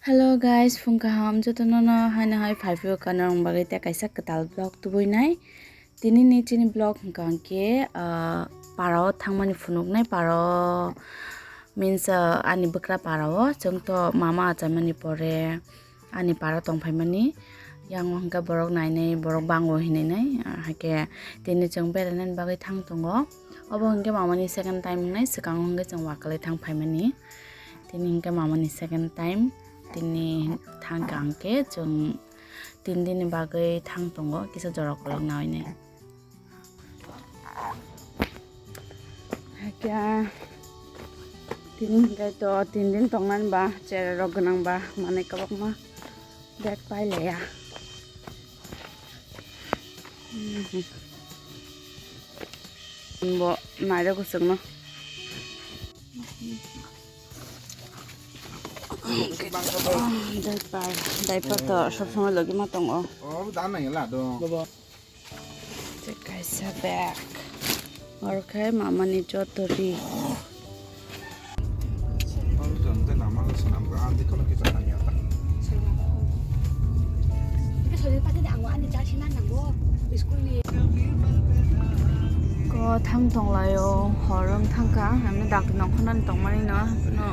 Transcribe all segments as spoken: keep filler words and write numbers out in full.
Hello guys, phung kaham jotono no haino hai phai phio ka norok bagwi tei kaisa kwtal vlog tubui nai. Tini ni chini vlog hwnkha hwnkhe, ah, para o thangmani phunuknai para o means, ah, ani bwkra para o chwng to mama achaimani pore ani para tong phaimani. Yang o hwnkhe borok nainai borok bango hinwi nai, ah, haikhe tini chwng berainani bagwi thang tongo. Obo hwnkhe mamani second time wngnai, swkango hwnkhe chwng wakalai thang phaimani. Tini hwnkhe mamani second time. Tini thangkha hwnkhe chwng tin din ni bagwi thang tongo, kisa jora kolok nainai. Hakhe tini hwnkhe to tin din tongnani ba, chera rok gwnang ba, manwi kwbangma bag pai laiya. Bo nairok chwngno. Diaper, diaper to sob somoi logi ma tongo. Oh, dan nang la do. Bobo. Tei kaisa bag. Oro khe mamani joto ri. Ko thang tonglaio, hor wng thangkha, emni dakti nongkhornani tongmani no, no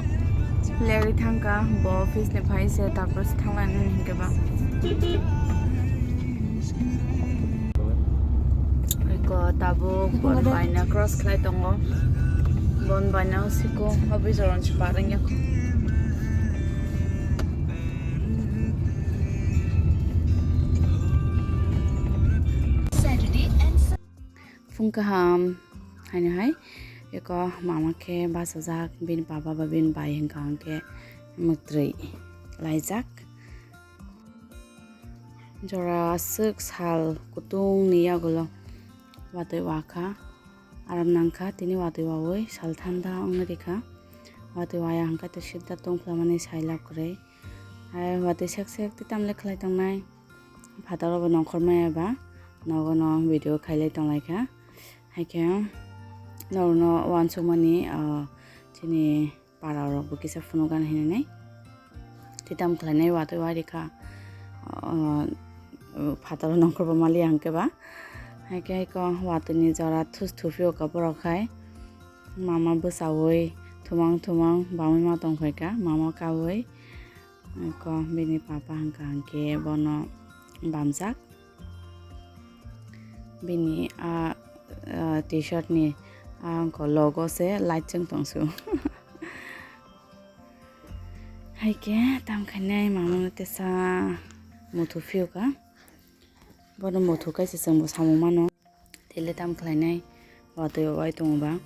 lerwi thangkha, bo office ni phai se, tarpor se thanglainani hinkhe ba. Eko tabuk bon baina cross khlai tongo. Bon baina siko office rok se bareng ya. Phung kaham haino hai eko mama khe bachajak bini baba ba bini bai hwnkha hwnkhe mwtrwi laijak. Jora aswk sal kutung ni yagulo watwi wakha, aram nangkha, tini watwi wawi sal thanda wngwi rikha. Watwi waya hwnkhe to sida tongphlamani sailab kwrwi. Hai watwi sek sek tei tamle khlai tongnai. Phataro bo nongkhor maya ba nogo no video khailai tonglaikha. Haikhe norokno uansukmani, ah, chini para rok bo kisa phunukgani hinwi nai. Tei tamo khlainai watwi wari kha, ah, phataro nongkhor bo maliya hwnkhe ba. Haikhe eko watwini jora thus thuphio kha borok hai. Mama bwchaui thumang thumang bamwi ma tongphaikha, mama kaui. Eko bini papa hwnkha hwnkhe bono bamjak. Bini a, a, T-shirt ni a wngkha logo se light chwng tongsu. Hai khe tam khainai mama no tesa muthu phiyokha. Bono muthu kaisa chwngbo samung mano. Tele tam khlainai watwi wai tongo ba.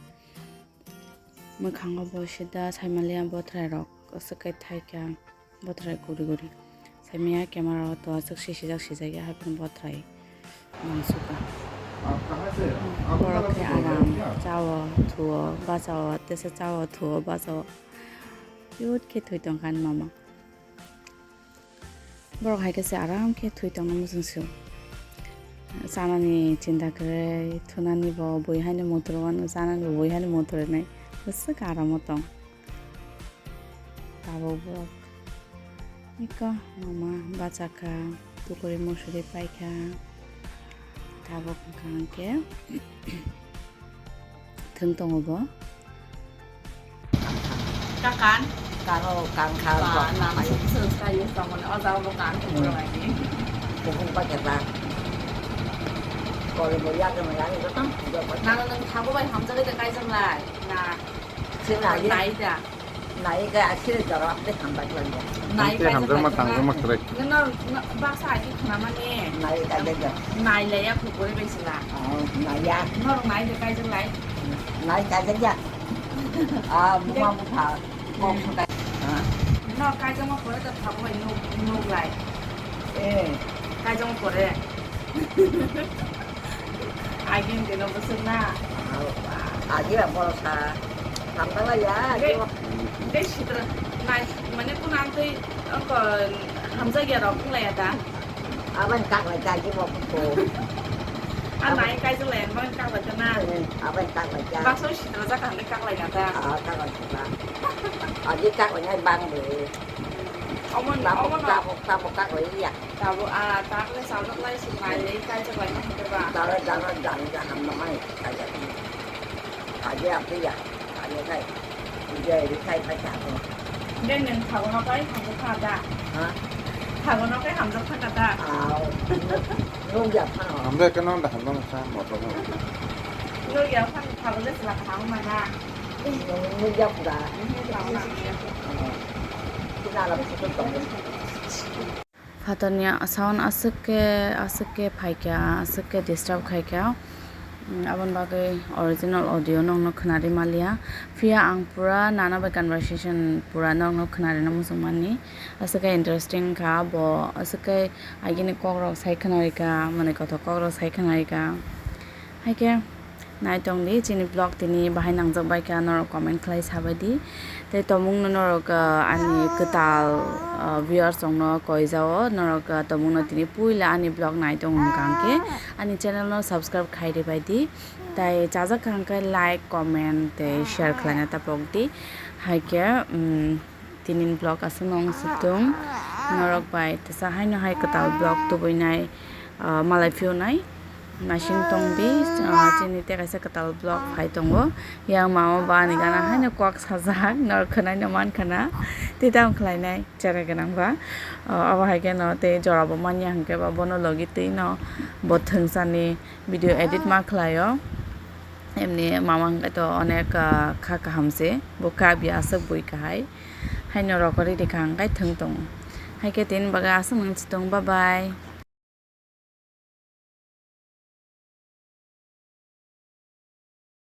Mwkhango bo sida saimaliya bothrai rok aswk kai thaikha. Bothrai guri guri saimaya camera o to aswk sisijak sijak ya haphano bothrai mansukha. Borok khe aram chao thuo bachao tesa chao thuo bachao cute khe thwi tongkha ani mama. Borok hai khe se aram khe thwi tongna muchung se. Chanani chinta kwrwi thunani bo bui haino muthurwi mano chanani bo bui haino muthurwi nai bwswk aram o tong. Tabuk borok eko mama bachakha tukuri musuri paikha tabuk hwnkha hwnkhe. Thwng tongo bo. Kakan? Karo, kangkha, ba, kok, nang hai. Suk, suk, suk, kayo, samon, o jaga bo kan, hmm, thwng lagi. Bukung paket ba. Kori bo ya, kama ya, ni gotang, ya, gotang. Nang, nang, thago bai, hamjagwi de, kaijak lai. Na. Sini lagi. Nai da. Nai ga asiri jorok de hambai khlai bo. Nai hamte kaijak hamjakma lai tangjakma khna. Khwrai. Nang, nang, baksa agi khna mani. Nai kaijak ja. Nai laya khukuri bai sila. Oh, nai ya. Norok nai de kaijak lai. Nai kaijak ya. Ah, buma bupha. Kok sukai. Ha? Norok kaijakma pore to thago bai nuk, nuk lai. Eh. Kaijakma pore. Agi hwnkhe no bwswk na. Agi ba borok sa. Hamjakla ya. Tei, tei sitra nai mane kun ang tei oko hamjakya rok wng laya ta. Abang kak lai kak ji bo ko. A nai kaijak lai ang bang kak lai ta na. Abang kak lai kak. Baksa sitra jaka hwnwi kak lai na ta. Ah, kak lai ta. Agi kak lai nai bang de. Omo, tabuk, omo no. Tabuk, tabuk, kago iya. Tabuk, ah, tabuk le salok lai sung lai le, kaijak lai ma hwnkhe ba. Dara, dara, dara, dara, hamno mai, kaijak. Kaje ape ya, kaje kai. Uje ri kai kai ta ko. Be nwng thago no kai hamjak kha da. Ha? Thago no kai hamjak kha da. Au. Nuk ya phano. Hamjak khe no da hamjak kha motor no. Nuk ya phano thago le sila kaham ma da. Nuk ya pura. Mhm, thago na. Phatarni sound aswk khe, aswk khe phaikha, aswk khe disturb khaikha. Mm, aboni bagwi original audio nokno khwnari manliya. Phiya ang pura nana bai conversation pura nokno khwnarina muchungmani. Aswk khe interesting kha bo, aswk khe agini kokrok sai khwnarikha, mwnwi kothok kokrok sai khwnarikha. Haikhe naitongdi chini vlog tini bahai nangjak baikha, norok comment khlai sabaidi. Tei tongmungno norok, ah, ani kwtal, ah, viewers rokno koijao, norok, ah, tongmungno tini puila ani vlog naitong hwnkha hwnkhe ani channel no subscribe khai ribaidi. Tei chajak kha hwnkhe like, comment tei share khlaina tapokdi. Haikhe, mm, Tinin vlog aswkno wng suk thung. Norok bai tesa haino hai kwtal vlog tubuinai, ah, malai phiyunai. Naising tongdi, ah, chini tei kaisa kwtal vlog phai tongo. Yang mama ba ani gana haino kok sajak, norok khwnaino mankha na. Tei tamo khlainai chera gwnang ba. Ah, abo hai kheno tei jora bo manya hwnkhe ba bono logi twi no bo thwngsani video edit ma khlaio. Emni mama hwnkhe to onek, ah, kha kaham se. Bo kha bi aswk bui kahai. Haino rokori rikha hwnkhe thwng tongo. Haikhe tini bagwi aswk nung si tongo, bye bye.